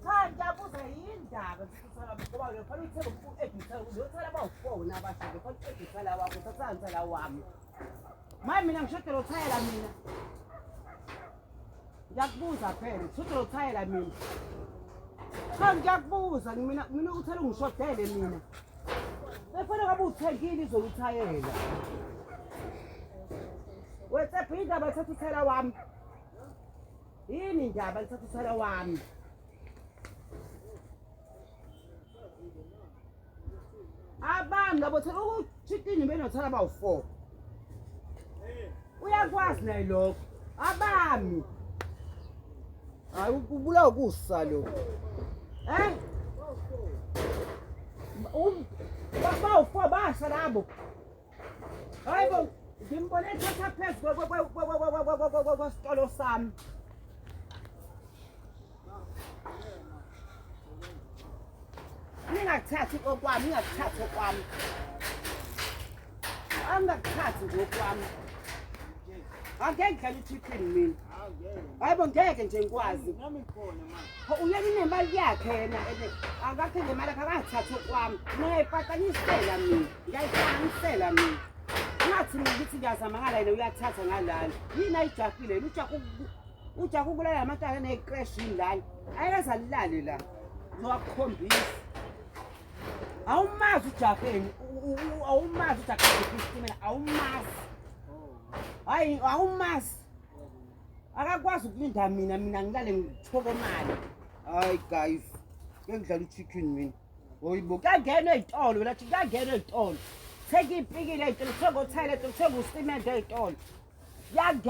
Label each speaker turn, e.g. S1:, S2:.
S1: Cha ngiyabuza yindaba ngithatha ngoba lo fanele uthenge u-editha uzothela bawu-four nabasha nje fanele u-editha la wakho uthatha ngithela wami. Maye mina ngishodela uthayela mina. Ngiyakubuza phela ngishodela uthayela mina. Cha ngiyakubuza mina mina uthela ungishodele mina. Befana ngabe uthengile izolo uthayela. Wetsepha indaba thatha uthayela wami. Yini indaba lithatha uthayela wami? Abantu labo thola ukuthi benothayela bawu-four. Uyakwazi naye lokho. Abami. Hayi ubulawa kusa lo. Eh? Um bawu-four basha labo. Hayi bo ngimbone ethatha phezu kwesitolo sami. Ningakuthathi okwami, ningakuthathi okwami. Angakuthathi nje okwami. Angeke ngidlale u-chicken mina. Hayi bo ngeke nje ngikwazi. Uyena unemali yakhe yena ene akakhe ngemali yakhe akathathi okwami. Mina ngiyayipatanisela mina. Ngiyayihlanganisela mina. Ngathi mina ukuthi ngiyazama ngala yena uyathatha ngalana. Yini ayijahile yena ujaha ujaha ukulala amataka ney'crash yini lana. Ayikaze alilale la. Ngizowakukhombisa. Awumazi ujaheni, awumazi ujaha isitimela, awumazi. Hayi awumazi. Akakwazi ukulinda mina mina ngilale ngithokomale. Hayi guys, ngeke ngidlala u-chicken mina. Hoyibo, kuyangena ey'tolo wena thi kuyangena ey'tolo. Thenga iy'pikili ey'tolo, thenga othayela ey'tolo, thenga usimende ey'tolo. Kuyangena.